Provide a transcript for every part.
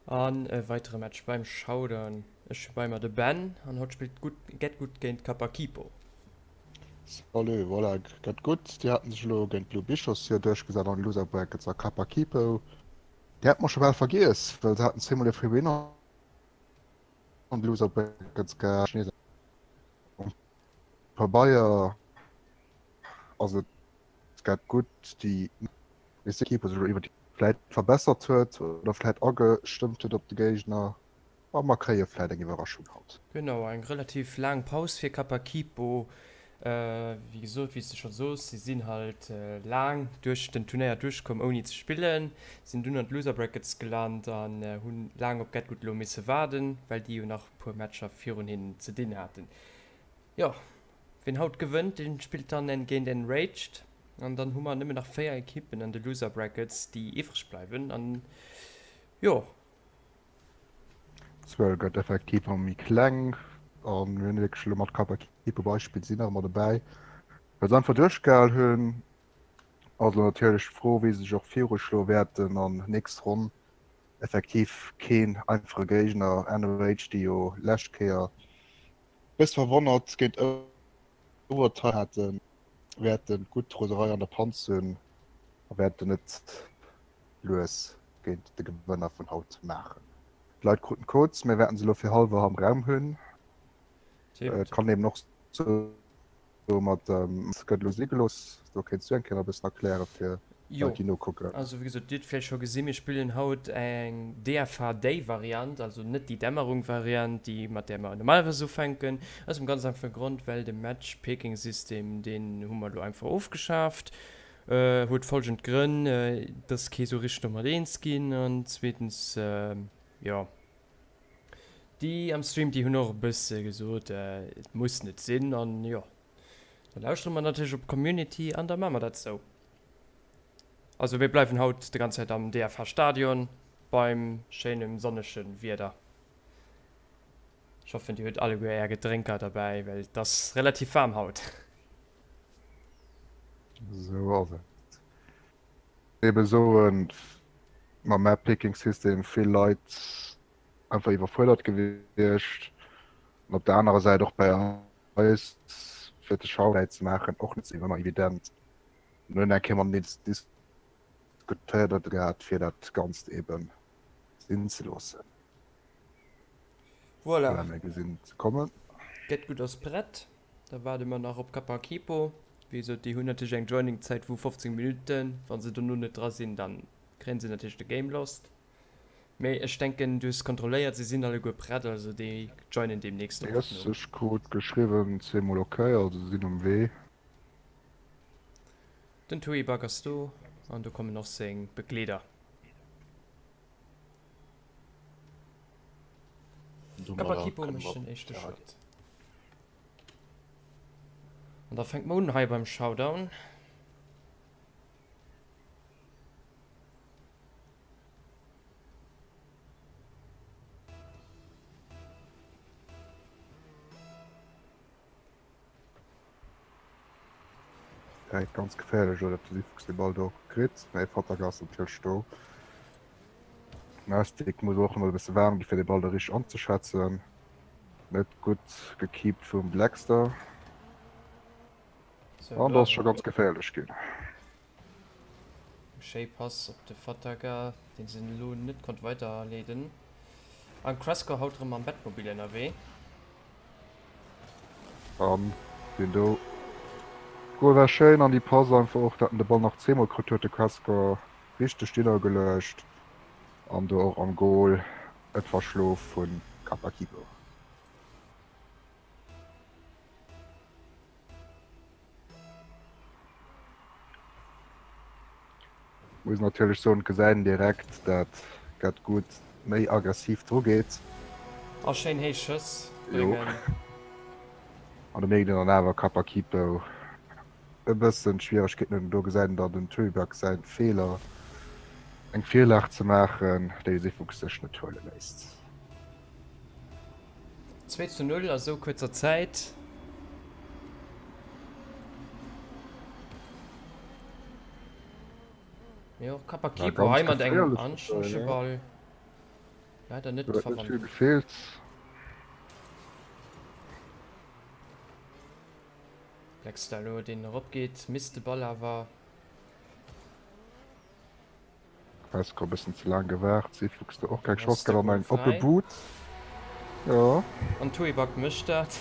An e weitere Match beim Showdown. Ech hu bei mer de Ben an haut spillt Good Get Good géint Kapakipo. Salut, voilà, Get Good, déi haten sech elo géint Blue Bichos hier duerchgesat an de Loser Brackets a Kapakipo, déi hat mer scho bal vergiess, well se haten zweemol e Free Win an de Loser Brackets gehat. Um Pabeier ass et Get Good, déi Equipe sech elo iwwer déi vläit verbessert huet oder vläit agestëmmt huet op de Géigner a mer kréie vläit eng Iwwerraschung haut. Genau, eng relativ laang Paus fir Kapakipo. Wéi gesot, wéi s de scho soos, si sinn halt laang duerch den Turnéier duerchkomm ouni ze spillen, sinn dunn an d'Loser Brackets gelant an hunn laang op Getgood elo misse waarden, well déi jo nach e puer Matcher virun hinnen ze dinn haten. Jo, Wien haut gewënnt, deen spillt dann géint Enraged. An dann hu mer nëmmen nach 4 Ekippen an de Loser Brackets, déi iwwreg bleiwen. An jo. D'Zuel gëtt effektiv ëmmer méi kleng. A mir hunn wierklech elo mat Kappa Kipo Beispill sinn nach ëmmer dobäi, well se einfach duerchgehal hunn. Ass elo natierlech d'Fro, wéi se sech och viruschloe wäerten an nächst Ronn. Effektiv keen einfache Géigner, Enraged, déi jo lescht Kéier Bëss verwonnert géint Overtime haten, wäerten gutt Roserei an der Panz hunn a wäerten et lues géint de Gewënner vun haut maachen. D'Leit kruten d'Codes, mir wäerten se elo fir hallwer am Raum hunn. Et kann eben och sou mat gëtt elo si gelooss. Do kéints du eng Kéier nach e bëssen erkläre fir Leit déi nokucken. Also wéi gesot, Dir hutt vläicht scho gesinn, mir spillen haut eng DFH Day Variant, also net déi Dämmerung Variant, déi mat där mer normalerweis ufänken. Aus dem ganz einfache Grond, well de Match Picking System, deen hu mer elo einfach ofgeschaaft. Huet folgend Grënn, Et ass kee sou richteg domat eens ginn an zweetens, jo, déi am Stream, déi hunn och e bësse gesot, et muss net sinn an jo, da lauschtere mer natierlech op d'Community an da maache mer dat sou. Also mir bleiwen haut de ganz Zäit am DFH Stadion beim schéinem sonnege Wieder. Ech hoffen dir hutt alleguer är Gedrénker derbäi, well et ass relativ waarm haut. Sou ass et. Eben soen, mam Map Picking System vill Leit einfach iwwerfuerdert gewiescht an op der anerer Säit och bei eis fir de Schau ze maachen och net ëmmer evident. Mir hunn eng Kéier mam Nils diskutéiert gehat fir dat Ganzt eben sinn ze loossen. Voilà. Voilà, mir gesinn ze kommen. Get Good ass prett. Da waarde mer nach op Kapakipo. Wéi gesot, déi hunn natierlech eng Joining-Zäit vu 15 Minutten. Wa se dono net dra sinn, da kréie se natierlech de Game lost. Mee ech denken, du hues kontrolléiert, se sinn alleguer prett, also déi joinen deemnächst och Yes, no. ech krut geschriwwen, zweemol ok, also se sinn um Wee. Den Tuibak ass do an do kommen och seng Begleeder. Kapakipo mécht den éischte Schrëtt. An da fänkt mer un hei beim Showdown. Direkt ganz geféierlech oder de Sifuchs de Ball do kritt, mee Fattak ass natierlech do. Nastic muss och emol e bësse waarm gi fir de Ball do richteg anzeschätzen. Net gutt gekeept vum Blackstar. An dat ass scho ganz geféierlech ginn. Schéi Pass op de Fataga, deen se elo net konnt weiderleeden. An Cresco haut rëm mam Batmobil ënnerwee. An deen do Goal war schéin an déi Pass einfach och, dat en de Ball nach zweemol krut huet de Cresco richteg dinner geluecht an do och am Goal et verschlof vun Kapakibo. Muss natierlech soen, et gesäit een direkt dat Get Good méi aggressiv dru geet. A schéin héich Schëss bréngen. An do mierkt een dann awer Kapakipo e bëssen d'Schwieregkeeten hunn. Do gesäit een dann den Tuibak säin Feeler eng Virlag ze maachen, déi Sifuchs sech net huele léisst. 2 zu 0 a sou kuerzer Zäit. Mee och Kapakipo hei mat engem anstännege Ball. Leider net Huet net vill verwandelt. gefeelt. Blackstar elo deen erop geet, misst de Ball awer. Pascal e bëssen ze laang gewaart, Seefuchs do och keng Ass Chance de gehat an Goal eng oppe fräi. Bud. Jo. An Tuibak mécht dat.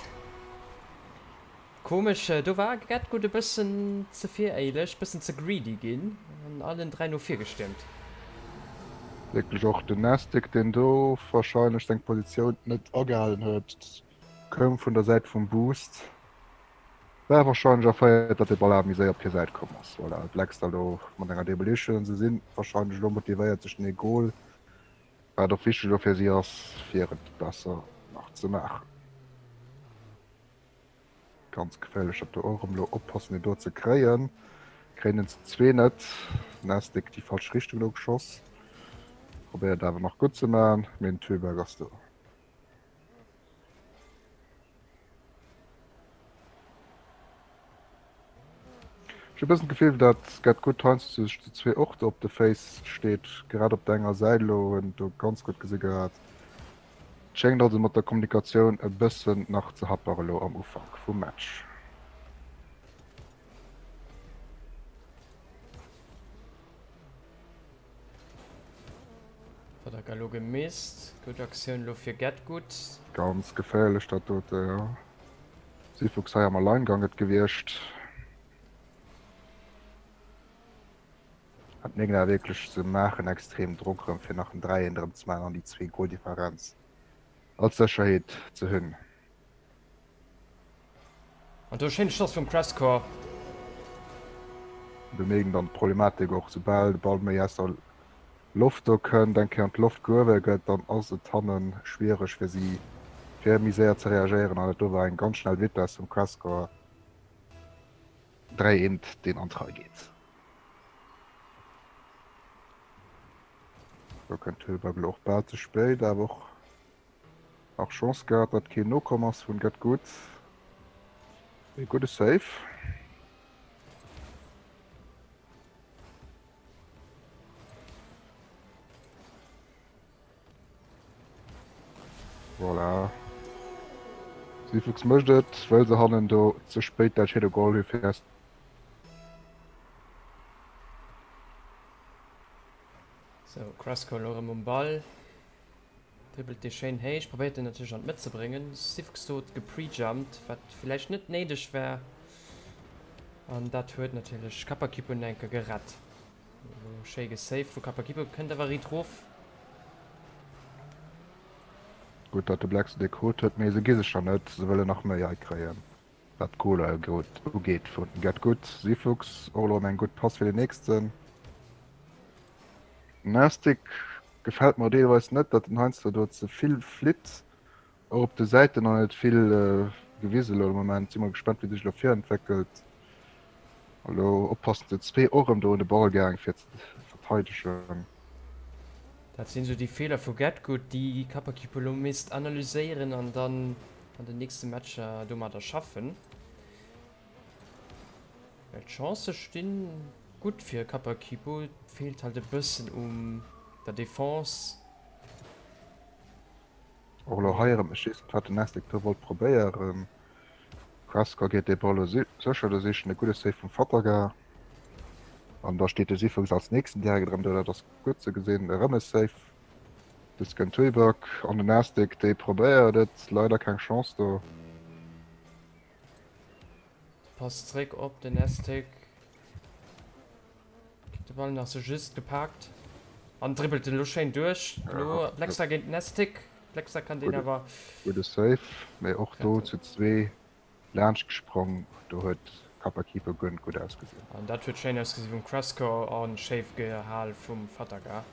Komesch, do war Getgood e bëssen ze viréileg, bëssen ze greedy ginn an allen 3 no vir gestiermt. Wierklech och den Nastic deen do warscheinlech seng Positioun net agehalen huet, koum vun der Säit vum Boost. War warscheinlech erféiert, datt de Ball awer méi séier op hir Säit komm ass. Voilà, Blackstar elo mat enger Demolition. Se si warscheinlech elo motivéiert, sech den ee Gol, wat och wichteg elo fir si ass, fir et besser nach ze maachen. Ganz geféierlech dat do och erëm. Elo oppassen, deen do ze kréien. Kréien en zu zwee net. Nastic déi falsch Richtung elo geschoss. Probéiert awer nach gutt ze maachen, mee den Tüllberg ass do. Ech hu bëssen d'Gefill dat Get Good heiansdo sech zu zwee och do op de Féiss steet, grad op der enger Säit elo, hunn do ganz gutt gesi gehat. Et schéngt also mat der Kommunikatioun e bëssen nach ze happere lo am Ufank vum Match. Padak elo gemisst. Gutt Aktioun elo fir Getgood. Ganz geféierlech dat dote, jo. Sifuchs hei am Alleingang et gewiescht. Hat mierken awer wierklech, se maachen extrem Drock erëm fir nach en 3 eent erëm ze maachen an déi zwee Goldifferenz als Sécherheet ze hunn. An do e schéine Schoss vum Crestcore. Do mierkt een dann d'Problematik och, soubal de Ball méi aus der Loft do kënnt, eng Kéier an d'Loft gehuewe gëtt, dann ass et hanne schwiereg fir si fir méi séier ze reagéieren. An dat do war eng ganz schnell Vitess vum Crestcore, 3 eent deen an d'Rei geet. Do kënnt d'Höhlberg elo och bal ze spéit, awer och Nach Chance gehat dat keen nokomm ass vun Get Good. Ee gudde Save. Voilà. Sifuchs mécht et, wëll se hannen do ze spéit dat Shadow Goal hu fir. Sou, Crasco elo erëm um Ball. Dribbelt dee schéin héich, probéiert en natierlech an d'Mëtt ze bréngen. Sivkstot geprejumpt, wat villäicht net néideg war. An dat huet natierlech Kapakipu enke gerett. Elo schéi gesaved vu Kapakipu, kënnt awer riit rof. Gutt dat de Black se dee krut huet, mee se gi sech der net, se wëllen nach méi hei kréien. Wat d'Goaler ugeet vun Get Good, Sifuchs och elo eng gutt Pass fir den nächsten. Nastic gefält mer deelweis net, datt en heiansdo do ze vill flitt, och op de Säiten nach net vill gewisen elo de Moment. Si mol gespannt wéi sech elo virentwéckelt. Elo oppassen, se zwee och erëm do un de Ball gaang fir ze verteidegen. Dat sinn esou déi Feeler vu GetGood, déi Kapakipu elo misst analyséieren an dann an den nächste Matcher domadder schaffen. Well d'Chancë stinn gutt fir Kapakipu, et feelt halt e bëssen un der Defense. Och elo hei erëm, ech weess net wat den Nastic do wollt probéieren. Kraska geet dee Ball elo sécher do sichen, e gudde Save vum Fataga. An da steet de Sifuchs als nächsten direkt erëm do, dat ass gutt ze gesinn. Erëm e Save Dës kënnt Tuibak an den Nastic, dee probéiert et, leider keng Chance do. Pass zréck op den Nastic. Kritt de Ball nach sou just gepaakt an dribbelt en elo schéin duerch. Elo Blackstar géint Nastic. Blackstar kann deen awer. Gudde Save, mee och do zu zwee Laanscht gesprong, do huet Kappa Keeper guer net gutt ausgesinn. An dat huet schéin ausgesi vum Cresco an schéif gehal vum Fataga.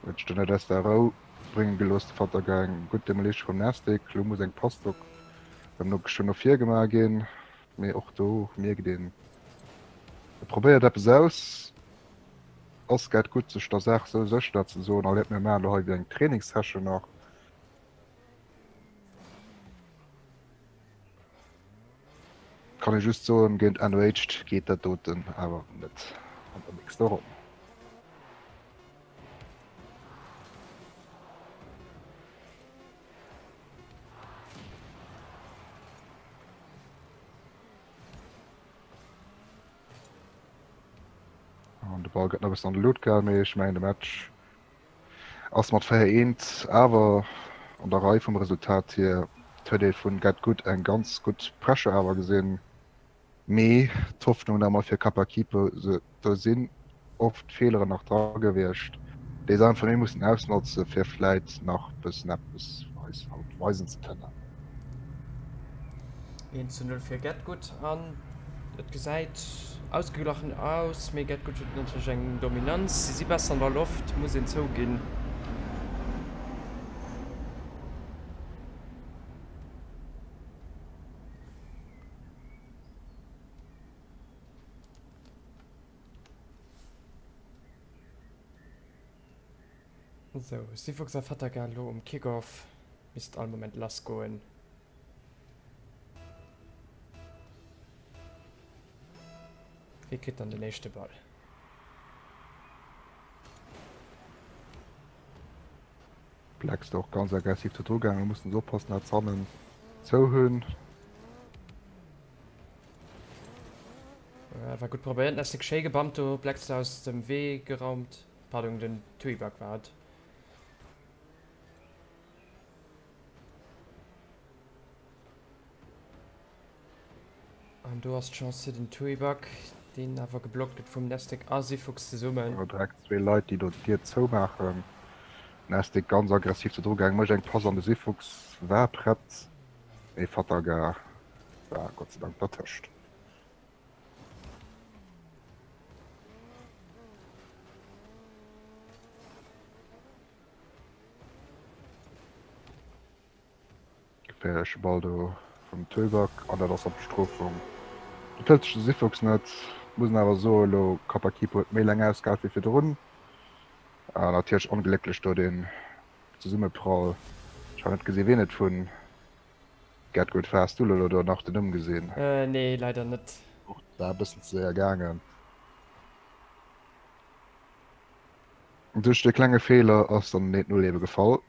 Huet sech do net aus der Rou bréngen gelooss de Fataga. Eng gutt Demolition vum Nastic, lo muss eng Pass do erëm no geschwënn no vir gemaach ginn, mee och do mierkt een, e probéiert eppes aus. Ass grad gutt sech der Saach sou sécher dat ze soen, allez mir maachen elo hei wéi eng Trainingssession nach. Kann ee just soen, géint Enraged geet dat doten awer net an der nächster Ronn. Ball gëtt nach e bëssen an de Lut gehal, mee ech mengen de Match ass mat 4 eent awer an der Rei vum Resultat hier. Et huet ee vun Get Good eng ganz gutt Pressure awer gesinn, mee d'Hoffnung nach emol fir Kapakipo, do sinn oft Feeleren nach dra gewiescht, déi se einfach méi mussen ausnotze fir vläit nach bëssen eppes eis haut weisen ze kënnen. 1 zu 0 fir Getgood an et gesäit ausgeglachen aus, mee Getgood huet natierlech eng Dominanz. Si si besser an der Loft, muss een zouginn. Sou, Sifox a Fataga elo um Kickoff. Misst all Moment lass goen. Wie kritt dann den éischte Ball? Blackstar och ganz aggressiv do dru gaangen, mussen se oppassen dat se hannen zou hunn. Ja, war gutt probéiert, Nestik schéi gebammt do, Blackstar aus dem Wee geraumt, pardon, den Tuibak war et. An do ass d'Chance fir den Tuibak, deen awer geblockt gëtt vum Nestik a Sifuchs zesummen. Jo, direkt zwee Leit déi do d'Dier zoumaachen. Nestik ganz aggressiv do dru gaangen, mécht eng Pass an de Sifuchs war prett, mee Fataga war Gott sei Dank dertëscht. Geféierleche Ball do vum Tölbak an dat ass dann d'Bestrofung. Dat hëlt sech de Sifox net. Muss een awer soen, elo Kapakipo huet méi laang ausgehal wéi virdrun. Natierlech onglécklech do deen Zesummeprall. Ech hat net gesinn wien et vun Get Good war. Has du elo do nach den Numm gesinn? Nee, leider net. Och war e bëssen ze séier gaangen. Duerch de klenge Feeler ass dann den 1-0 ebe gefall.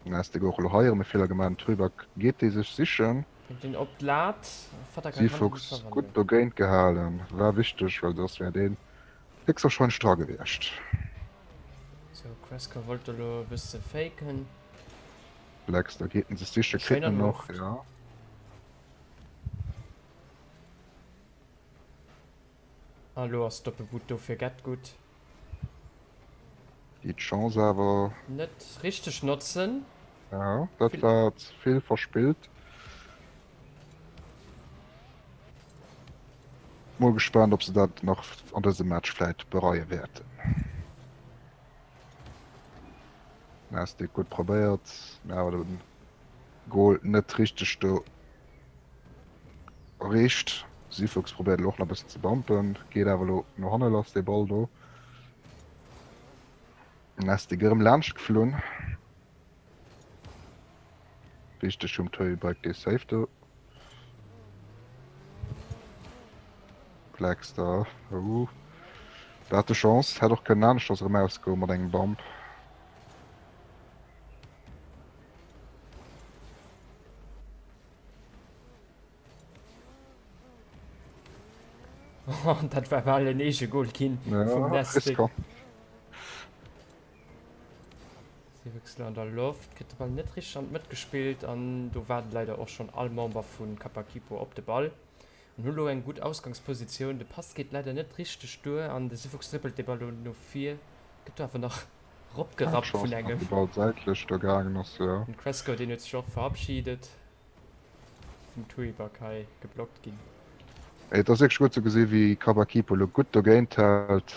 Nasty och elo hei erëm e Feeler gemaach. Den Trübak geet déi sech sichen. Bréngt en op d'Lat. Fataka kann den net Sifox gutt verwandelen. dogéint gehalen. War wichteg, well soss wär deen héchstwahrscheinlech dra gewiescht. Sou, Cresco wollt elo e bësse faken. Blackstar geet en sech sichen, kritt Schéin an en och, Loft. jo. A lo ass Doppelboot do fir Getgood. Déi d'Chance awer. Net richteg notzen. Ja, dat war ze vill verspillt. Mol gespaant ob se dat nach an dësem Match vläit bereie wäerten. Nastic gutt probéiert, mee awer de Goal net richteg do erreecht. Sifox probéiert elo och nach e bëssen ze bumpen, geet awer elo no hanne lass dee Ball do. Nastic erëm laanscht geflunn. Wichteg vum Toy-Bike dee Save do. Blackstar, oh, dat hat de Chance, hätt och kënnen aneschters erëm ausgoen mat engem Bump. Dat war bal en Eegegol ginn vum Ja, Nestic. riskant. Seewechsel an der Loft, kritt de Ball net richteg an d'Mëtt gespillt an do waarden leider och schonn all Member vu Kapakipo op de Ball an hu lo eng gutt Ausgangspositioun. De Pass geet leider net richteg duer an de Sifuchs dribbelt de Ball lo no vir, gëtt do awer nach Hat ropgerappt vun Chance, dass engem. de Ball säitlech do gaangen ass, jo. Den Cresco, deen huet sech och verabschiedet. Vum Tuibak hei geblockt ginn. Et ass wierklech gutt ze gesi wéi Kabakipo elo gutt dogéint hält.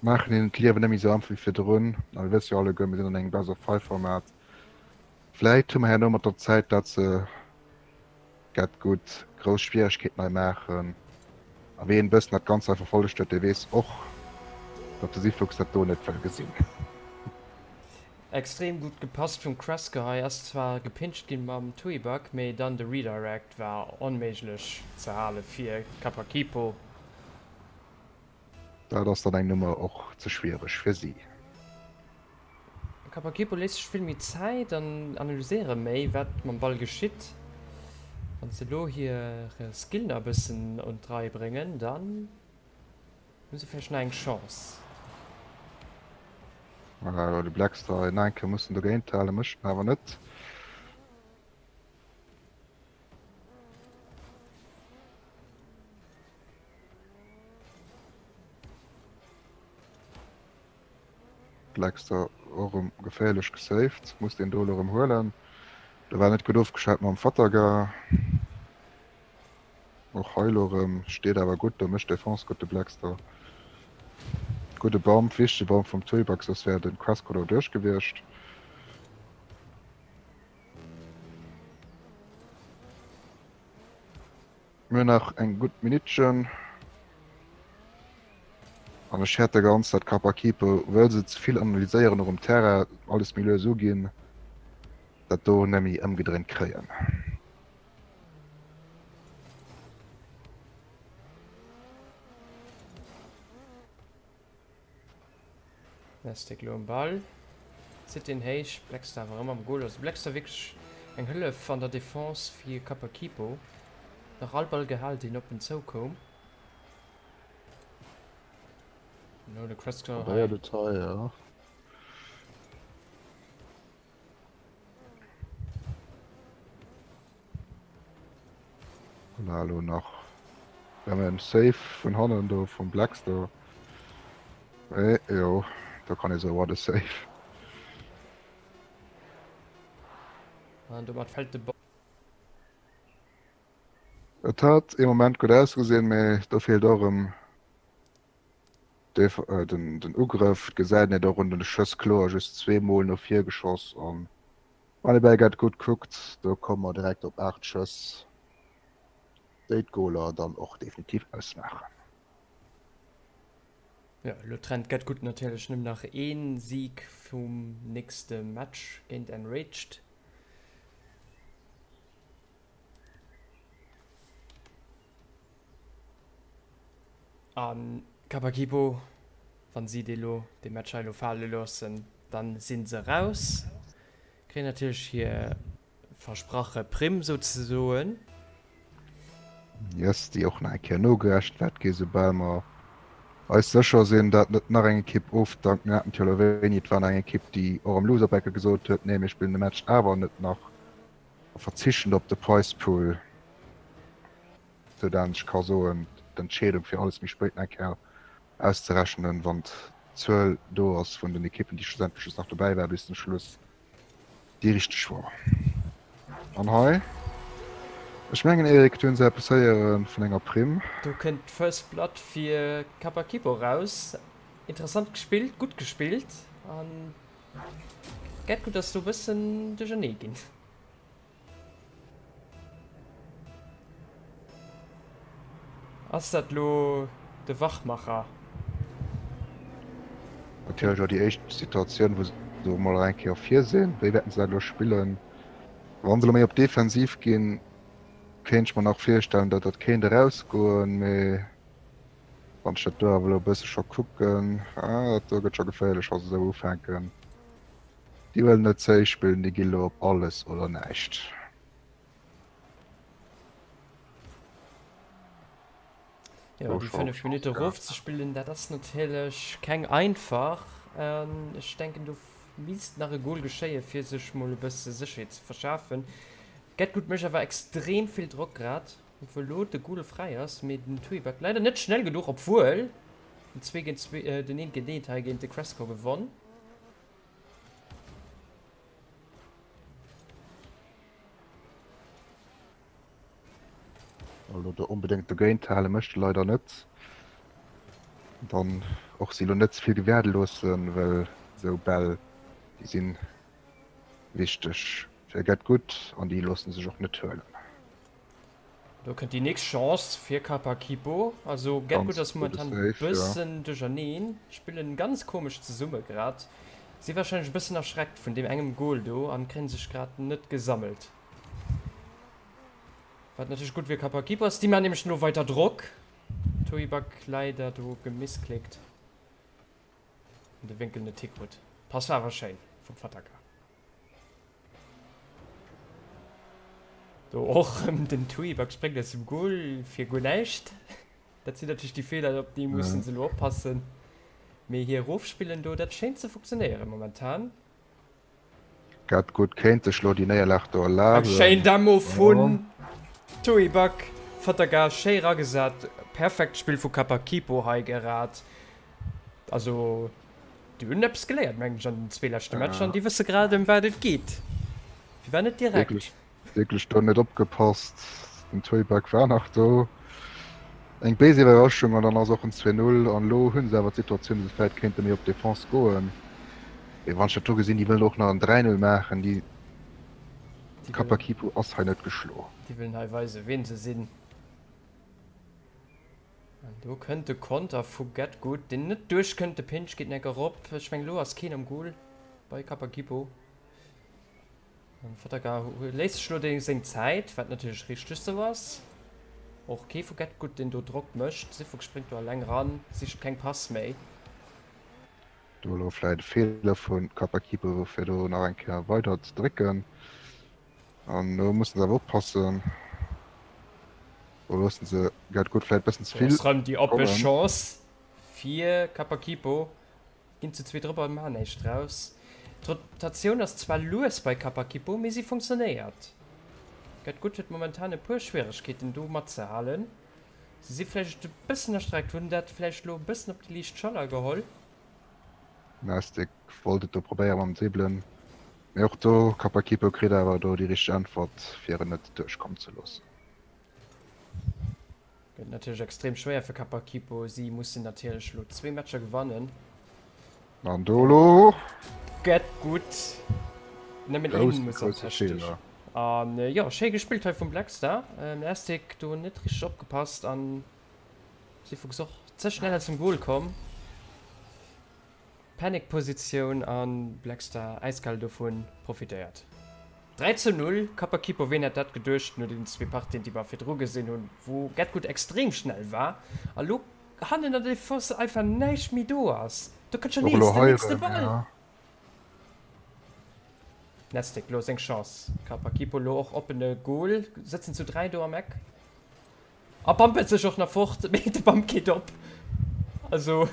Maachen hinnen d'Liewen net méi esou einfach wéi virdrun. A mir wësse jo alleguer, mir sinn an engem Best of Five Format. Vläit hu mer herno mat der Zäit dat se Get Good grouss Schwieregkeeten hei maachen. A ween e bëssen dat Ganzt hei verfollegt huet, dee weess och, datt de Sifuchs dat do net wëll gesinn. Extrem gutt gepasst vum Cresco hei, ass zwar gepinched ginn mam Tuibak, mee dann de Redirect war onméiglech ze hale fir Kapakipo. Dat ass dann eng Nummer och ze schwiereg fir si. Kapakipo léisst sech vill méi Zäit an analyséiere méi wat mam Ball geschitt. Wann se elo hire Skill nach e bëssen un d'Rei bréngen, dann hu se vläicht nach eng Chance. Voilà, elo de Blackstar hei nach eng Kéier mussen dogéint halen, mécht en awer net. Blackstar och erëm geféierlech gesaved, muss deen do elo erëm huelen. Do war net gutt ofgeschat mam Fataga. Och hei elo erëm, steet awer gutt do, mécht Defense gutt de Blackstar. Gudde Bump, wichtege Bump vum Toybox, soss wär de Cresco do duerch gewiescht. Mir hunn nach eng gutt Minuttchen. An ech fäerte ganz, dat Kapakipo, wëll se ze vill analyséieren och um Terrain, alles méi lues uginn, dat do net méi ëmgedréint kréien. Nastic elo um Ball, zitt deen héich, Blackstar awer erëm am Goal. Also Blackstar wierklech eng Hëllef an der Defense fir Kapakipo. Nach all Ball gehal deen op en zoukoum. Elo de Cresco hei. Probéiert et hei, jo. Voilà, elo nach en Save vun hannen do vum Blackstar. Eh, jo, do kann ee soen, what a save. An domat fält de Ball. Et hat ee Moment gutt ausgesinn, mee do feelt och erëm den Ugrëff. Et gesäit een et och un de Schëss kloer, just zweemol no vir geschoss an wann ee bäi Get Good kuckt, do komme mer direkt op 8 Schëss, déi d'Goler dann och definitiv ausmaachen. Jo, elo trennt Get Good natierlech nëmmen nach ee Sig vum nächste Match géint Enraged. A Kabakibo, wann si dee lo, dee Match hei elo fale loossen, dann si se raus. Kréien natierlech hir versprache Primm souzesoen. Yes, déi och nach eng Kéier nogerechent wäert gi soubal mer eis sécher sinn, dat net nach eng Ekipp ofdankt. Mir haten et jo elo wéini, et war nach eng Ekipp, déi och am Loserbracket gesot huet, nee mir spillen de Match awer net nach a verzichten op de Prize Pool, sou dat ech ka soen, d'Entscheedung fir alles méi spéit nach eng Kéier auszerechnen, wann d'Zuel do ass vun den Ekippen, déi schlussendlech just nach dobäi war bis zum Schluss, déi richteg war. An hei, ech mengen Eric, du hunn se eppes héiere vun enger Primm. Do kënnt d'First Blood fir Kapakibo raus. Interessant gespillt, gutt gespillt an Get gutt ass do bëssen duerchernee ginn. Ass dat lo de Wachmacher? Natierlech och déi éischt Situatioun, wou se emol eng Kéier vir sinn. Wéi wäerten se dat elo spillen? Wa se elo méi op defensiv ginn, kéint ech mer nach virstellen, datt dat kéint erausgoen. Mee wann ech dat do awer elo e bësse scho kucken, ah, dat do gëtt scho geféierlech, wa se esou ufänken. Déi wëllen net zéi spillen, déi gi lo op alles oder näischt. Jo, déi 5 Minutte rofzespillen, dat ass natierlech keng einfach. Ech denken, do misst nach e Gol geschéie fir sech mol e bësse Sécherheet ze verschafen. Get Good mécht awer extrem vill Drock grad, obwuel lo de Gol fräi ass, mee den Tuibeck leider net schnell genuch, obwuel den 2 géint 2, den 1 géint 1 hei géint de Cresco gewonn. Elo do onbedéngt dogéint hale mécht e leider net. Dann och si lo net ze vill gewäerde loossen, well esou Bäll déi si wichteg fir Get Good an déi loosse sech och net huelen. Do kënnt déi nächst Chance fir Kapakipo. Also Get Good ass momentan e bëssen duercherneen, spillen ganz komesch zesumme grad. Si warscheinlech e bëssen erschreckt vun deem engem Goal do an kréien sech grad net gesammelt. Wat natierlech gutt fir Kapakipo ass. Déi maachen nämlech elo weider Drock. Toibak leider do gemissklickt an de Wénkel net hikrut. Pass war awer schéin vum Fataka. Do och rëm den Tuibak spréngt aus dem Goal fir guer näischt. Dat sinn natierlech déi Feeler, op déi musse se elo oppassen. Mee hir Erofspillen do, dat schéint ze funktionéieren momentan. Get Good kéint sech lo déi Néierlag do erlaben. Eng schéin Demo vun Tuibak, Fataga schéi ragesat, perfekt Spill vu Kapakipo hei gerad. Also déi hunn eppes geléiert mengen ech an den zwee leschte Matcher an déi wësse grad ëm wat et geet. Firwat net direkt? Wierklech do net opgepasst, den Tuibak war nach do. Eng béis Iwwerraschung an dann ass och en 2, 0 an elo hunn se awer d'Situatioun, datt se vläit kéinte méi op d'Defense goen. Mee wann ech dat do gesinn, déi wëllen och nach en 3, 0 maachen, déi Kapakipu ass hei net geschlo. Déi wëllen hei weisen, ween se sinn. An do kënnt de Konter vu Getgood, deen net duerchkënnt. De Pinch geet nek erop. Ech mengen, elo ass keen am Goal bei Kapakipu. An Fataga léisst sech elo deng seng Zäit, wat natierlech richteg sou ass. Och kee vu Getgood, deen do Drock mécht. Sifuchs spréngt do alleng ran, sicht keng Pass méi. Do elo vläit e Feeler vu Kapakipu, fir do nach eng Kéier weider ze drécken. An elo mussen se awer oppassen. Do loossen se Getgood vläit e bëssen ze Do vill ass rëm déi oppe kommen. Chance fir Kapakipo. Ginn zu zweet erop a maachen näischt draus. D'Rotatioun ass zwar lues bei Kapakipo, mee si funktionéiert. Getgood huet momentan e puer Schwieregkeeten do matzehalen. Se si vläicht e bëssen erstreckt, hunn dat vläicht elo e bëssen op déi liicht Scholler geholl. Nastic wollt et do probéiere mam Dribbelen, mee och do Kapakipo kritt awer do déi richteg Äntwert fir en net duerchkommen ze loossen. Gëtt natierlech extrem schwéier fir Kapakipo. Si mussen natierlech elo zwee Matcher gewannen. An do elo. Get gutt. Nëmmen een muss an d'Täsch. An jo, schéi gespillt hei vum Blackstar. Nastic do net richteg opgepasst an Sifuchs och ze schnell aus dem Goal komm. Panic-Positioun an Blackstar äiskal dovun profitéiert. 3 zu 0, Kapakipo, ween hätt dat geduecht no den zwee Partien déi mer virdru gesinn hunn, wou Getgood extrem schnell war a lo hannen an der Defense einfach näischt méi do ass. Do kënnt schon Och elo nees den hei nächste erëm, Ball. ja. Nestic lo seng Chance. Kapakipo lo och oppene Goal, sëtzen zu 3 do am Eck a bampelt sech och nach fort, mee de Bamp geet op. Also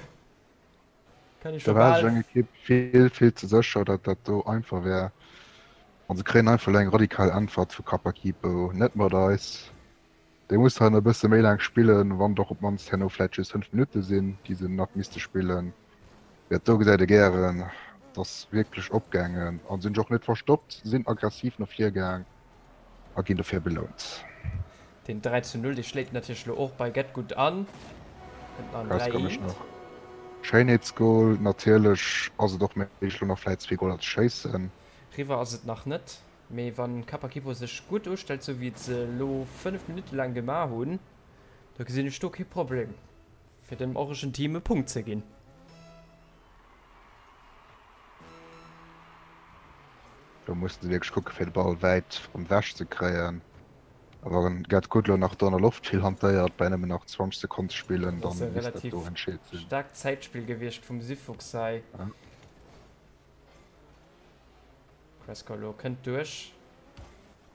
kann ech Da scho war sech bal. eng Ekipp vill, vill ze sécher, datt dat do einfach wär. A se kréien einfach elo eng radikal Äntwert vu Kapakipo, Net mat eis. Déi musse hei nach e bësse méi laang spillen, wann et och op d'mannst herno vläicht just 5 Minutte sinn, déi se nach misste spillen. Mee dat do gesäit ee gären, et ass wierklech opgaangen a se hunn sech och net verstoppt, sinn aggressiv no vir gaang a ginn dofir belount. Deen 3 zu 0, dee schléit natierlech elo och bei Getgood an. Kënnt nach en Raus 3 komm ech eent. nach. Schéinheetsgol, natierlech ass et och méiglech elo nach vläicht zwee Goler ze schéissen. Riwwer ass et nach net. Mee wann Kapakipo sech gutt ustellt, sou wéi et se elo 5 Minutte laang gemaach hunn, da gesinn ech do kee Problem, fir dem orangen Team e Punkt ze ginn. Do mussen se wierklech kucke fir de Ball wäit vrun ewech ze kréien. A wann Gerd Kudlo nach do an der Loft vill hantéiert, bei nëmmen nach 20 Sekonn ze spillen, Dat ass dann e misst dat relativ do entscheet sinn. staarkt Zäitspill gewiescht vum Syfuchs hei. Crescolo kënnt duerch.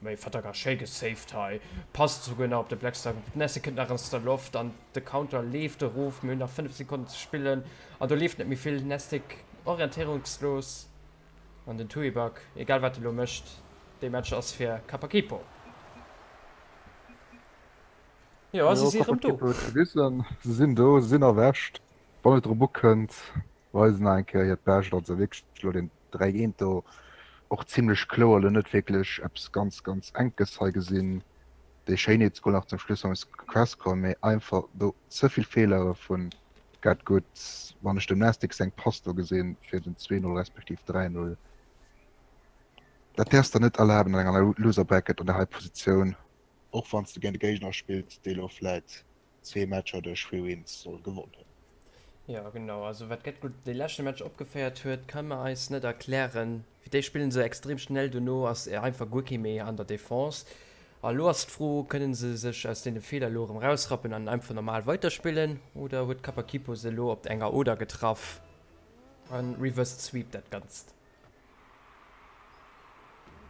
Méi Fataga schéi gesaved hei. Passt souguer nach op de Blackstar. D'Nesse kënnt nach aus der Loft an de Counter leeft erof. Mir hunn nach 5 Sekonnen ze spillen an do leeft net méi vill. Nestic orientéierungslos an den Tuibak, egal wat e lo mécht, dee Match ass fir Kapakipo. Jo, si Jo, si rëm do. Kapakipo huet gewisen, se sinn do, se sinn erwächt. Wann et drop ukënnt, weisen nach eng Kéier hiert Bescht. Also wierklech elo deen 3 eent do och zimlech kloer, elo net wierklech eppes ganz ganz Enkes hei gesinn. Dee Schéinheetsgol nach zum Schluss mam Crascon, mee einfach do ze vill Feelere vun Get Good. Wann ech dem Nastic seng Pass do gesinn fir den 2 0 respektiv 3 0, dat däerfs der net erlaben an enger Loser Bracket an där hei Positioun, och wann s de géint e Géigner spills dee lo vläit zwee Matcher duerch Free Wins soll gewonn hunn. Jo genau, also wat Get Good dee leschte Match opgeféiert huet, ka mer eis net erklären. Fir déi spillen se extrem schnell, dono ass einfach guer kee méi an der Defense. A lo ass d'Fro, kënnen se sech aus deene Feeler elo erëm rausrappen an einfach normal weiderspillen oder huet Kapakipo se elo op enger Oder getraff an reversed sweep dat Ganzt?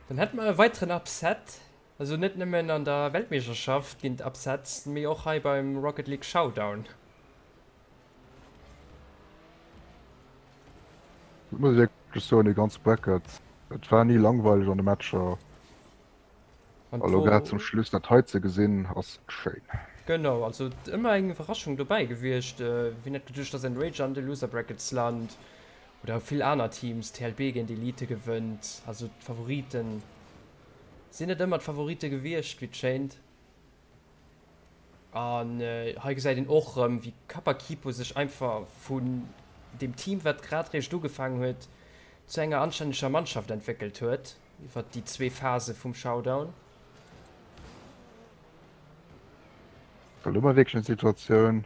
Dann hätte mer e weiteren Upset. Also net nëmmen an der Weltmeeschterschaft ginn et Upsets, mee och hei beim Rocket League Showdown. Dat muss ech wierklech soen, dee ganze Bracket, et war ni langweileg an de Matcher. An A lo grad zum Schluss dat hei ze gesinn, ass schéin. Genau, also ëmmer eng Iwwerraschung dobäi gewiescht. Wien hätt geduecht, dass Enrage an de Loser Brackets lant oder vill aner Teams, TLB géint Elite gewënnt. Also d'Favoriten sinn net ëmmer d'Favorite gewiescht, wéi et schéint. An hei gesäit een och erëm, wéi Kapakipo sech einfach vun deem Team, wat grad réischt ugefaangen huet, zu enger anstänneger Mannschaft entwéckelt huet iwwer déi zwee Phase vum Showdown. Well do hu mer wierklech eng Situatioun,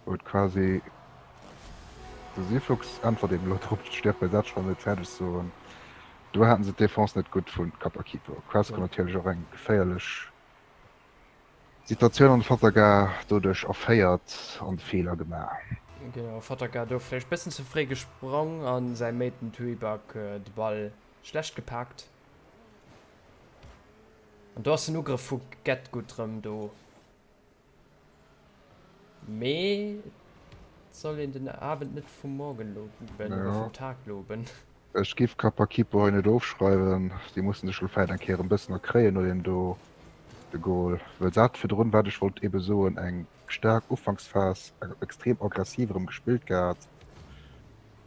wou et quasi de Seefuchs äntwert eben elo drop, ech däerf bei Sätz schonn net fäerdeg soen, do haten se d'Defense net gutt vu Kapakipo. Quesco natierlech och eng geféierlech Situatioun an de Fataga doduerch erféiert an de Feeler gemaach. Genau, Fataga do vläicht bëssen ze fréi gesprong an säi Mate den Tuibak de Ball schlecht gepaakt. An do ass den Ugrëff vu Getgood rëm do. Mee et soll een den Abend net vum Morgen loben oder vum Tag loben. Ech giff Kapakipo hei net ofschreiwen, déi mussen sech lo vläit eng Kéier en bëssen erkréien no deem do de Goal, well se hat virdrun, wat ech wollt ebe soen, eng staark Ufanksphas, extrem aggressiv erëm gespillt gehat.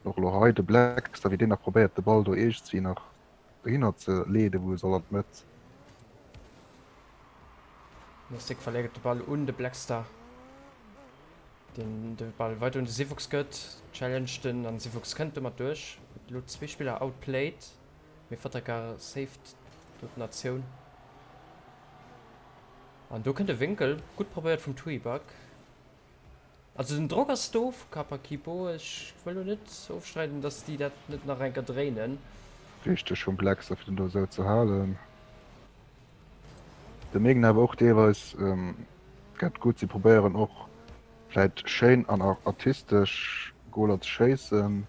Och lo hei de Blackstar, wéi deen nach probéiert de Ball do iergendswéi nach dohinner ze leeden, wou e soll an d'Mëtt. Mystic verléiert de Ball un de Blackstar, deen de Ball weider un de Sivox gëtt, challenged en an Sivox kënnt domat duerch. Huet elo zwee Spiller outplayed, mee Fataka saved do d'Natioun. An do kënnt e Wénkel, gutt probéiert vum Tuibak. Also den Drock ass do vu Kapakipo, ech wëll lo net ofstreiden, dass déi dat net nach eng Kéier dréinen. Wichteg vum Blackstar fir den do esou ze halen. De mierken awer och deelweis gett gutt, si probéieren och vläit schéin an artistesch Goler ze schéissen,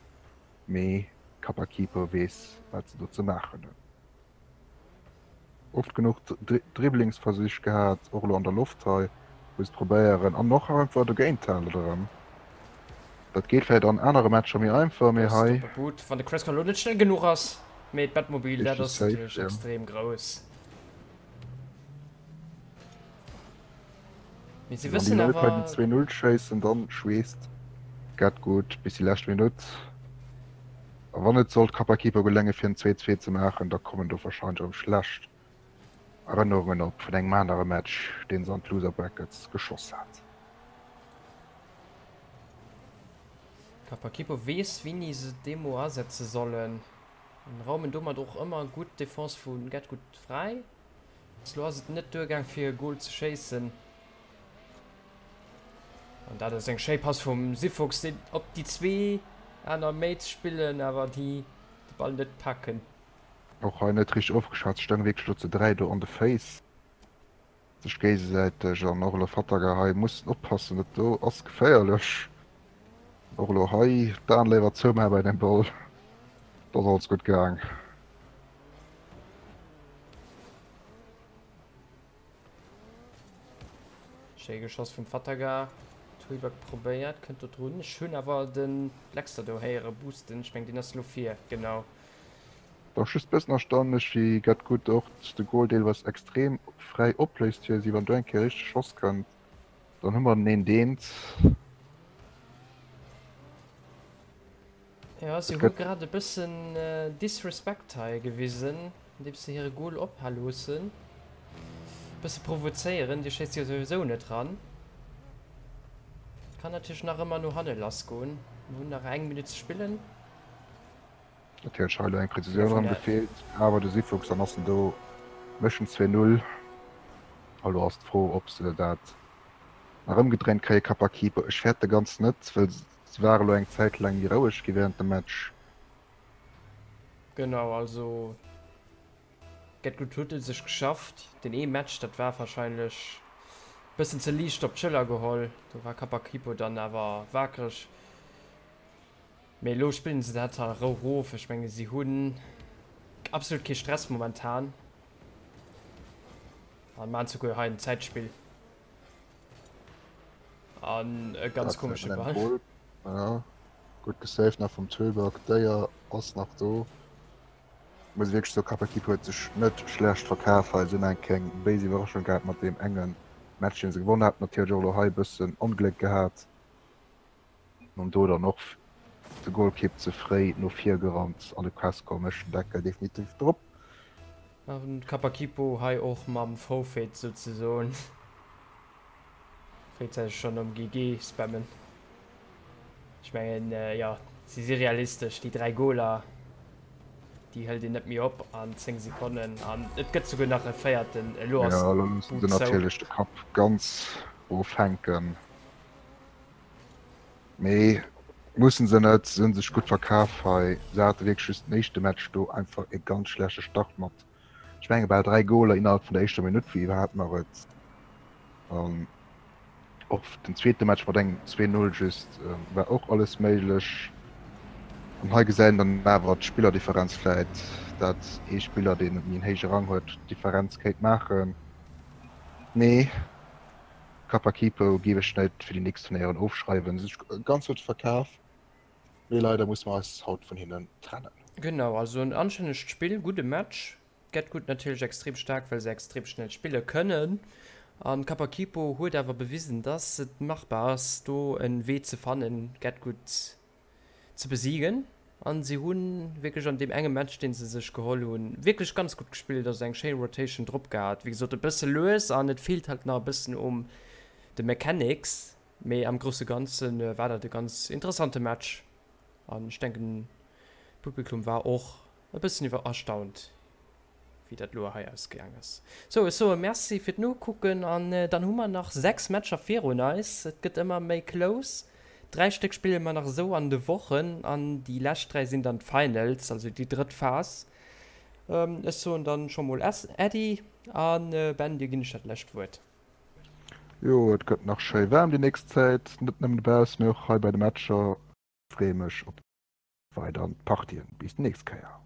mee Kapakipo weess wat se do ze maachen hunn. Oft genuch Dribblingsversich gehat, och elo an der Loft hei, wou se probéieren an och einfach dogéint halen erëm. Dat geet vläit an anere Matcher méi einfach, mee hei. Gutt, wann de Cresco elo net schnell genuch ass, mee d'Batmobil, dat ass natierlech extrem grouss. Mee si wëssen awer. Wann déi Leit hei den 2-0 schéissen, dann schweesst Get Good bis déi lescht Minutt. A wann et sollt Kapakipo gelänge fir en 2-2 ze maachen, da kommen do warscheinlech erëm schlecht Erënnerungen op vun engem anere Match, deen se an d'Loser Brackets geschoss hat. Kapakipo weess wéini se d'Demo asetze sollen an raumen domat och ëmmer gutt d'Defense vu Get Good fräi. Bis elo ass et net duergaang fir e Gol ze schéissen. An dat ass eng schéi Pass vum Sifox, deen op déi zwee aner Mates spillen, awer déi de Ball net packen. Och hei net richteg ofgeschat, stoung wierklech lo zu 3 do an de Féiss sech géigesäiteg an och elo Fataga hei mussen oppassen, dat do ass geféierlech. Och elo hei d'Aen léiwer zoumaachen bei deem Ball, dat ass alles gutt gaang. Schéi geschoss vum Fataga. Tuibak probéiert, kënnt do drun. Ech hunn awer de Blackstar do héiere boosten. Ech mengen, deen ass elo vir, genau. Ass just bessen erstaunlech wéi Get Good och de Goal deelweis extrem fräi opléist fir si. Wann do eng Kéier richteg Schoss kënnt, dann hu mer den eent eent. Jo, si hu grad e bëssen Disrespect hei gewisen, andeems se hire Goal ophale loossen. E bësse provozéieren, Dir schéisst jo souwisou net ran. Kann natierlech nach ëmmer no hanne lass goen. Mir hunn nach eng Minutt ze spillen. Natierlech hei elo eng Präzisioun erëm gefeelt, awer de Sifuchs, dann ass en do, mécht en 2, 0. A lo ass d'Fro, ob se dat nach ëmgedréint kréie Kapakipo. Ech fäerte ganz net, well Se war elo eng Zäit laang méi roueg gi während dem Match. Genau, also Get Good huet et sech geschafft. Deen ee Match, dat war warscheinlech bëssen ze liicht op d'Schëller geholl. Do war Kapakipo dann awer wakereg. Mee elo spillen se dat a Rou rof. Ech menge si hunn absolut kee Stress momentan. An maan souguer hei en Zäitspill. An e ganz komesche Ball. Ja, gutt gesaved nach vum Tölberg. D'Déier ass nach do. Muss wierklech soen, Kapakipo huet sech net schlecht verkaf hei. Se hunn eng keng béis Iwwerraschung gehat mat deem enge Match, deen se gewonnen haten. Natierlech och elo hei e bëssen Ongléck gehat an do dann och de Golkipp ze fréi no vir gerannt an de Quesco mécht den Deckel definitiv drop. An Kapakipo hei och mam Forfait souzesoen fréizäiteg schonn um GG spammen. Ech mengen, jo, si si realistesch, déi 3 Goler, déi hëlt een net méi op an 10 Sekonnen. An et gëtt souguer nach e véierten. Elo ass Jo, elo loosse d'Bud se zou. natierlech de Kapp ganz ofhänken. Mee mussen se net, se hunn sech gutt verkaf hei. Se hate wierklech just den éischte Match do einfach e ganz schlechte Start mat, ech menge bal 3 Goler innerhalb vun der éischter Minutt, wéi iwwerhaapt nach et. An och den zweete Match mat engem 2, 0 just war och alles méiglech. An hei gesäit een dann awer d'Spillerdifferenz vläit, dat ee Spiller, deen méi en héije Rang huet, d'Differenz kéint maachen. Mee Kapakipo géif ech net fir déi nächst Turnéieren ofschreiwen. Si sech ganz gutt verkaf, mee leider musse mer eis haut vun hinnen trennen. Genau, also en anstännegt Spill, gudde Match. Get Good natierlech extrem staark, well se extrem schnell spille kënnen. An Kapakipo huet awer bewisen, dass et machbar ass, do en Wee ze fannen, Get Good ze besiegen. An si hu wierklech an deem enge Match, dee se sech geholl hunn, wierklech ganz gutt gespillt, also eng schéin Rotation drop gehat. Wéi gesot, e bësse lues an et feelt halt nach e bëssen um de Mechanics, mee am grousse Ganze war dat e ganz interessante Match an ech denken, d'Publikum war och E bëssen iwwer erstaunt wéi dat lo hei ausgaang ass. Sou, ech soe Merci fir d'Nokucken an dann hu mer nach 6 Matcher virun eis. Et gëtt ëmmer méi close. 3 Stéck spille mer nach esou an de Wochen an déi lescht 3 sinn dann d'Finals, also déi drëtt Phas. Ech soen dann scho mol Äddi an Ben, dir ginn ech dat lescht Wuert. Jo, et gëtt nach schéi waarm déi nächst Zäit, net nëmmen dobaussen, mee och hei bei de Matcher. Freeë mech op weider Partien. Bis déi nächst Kéier.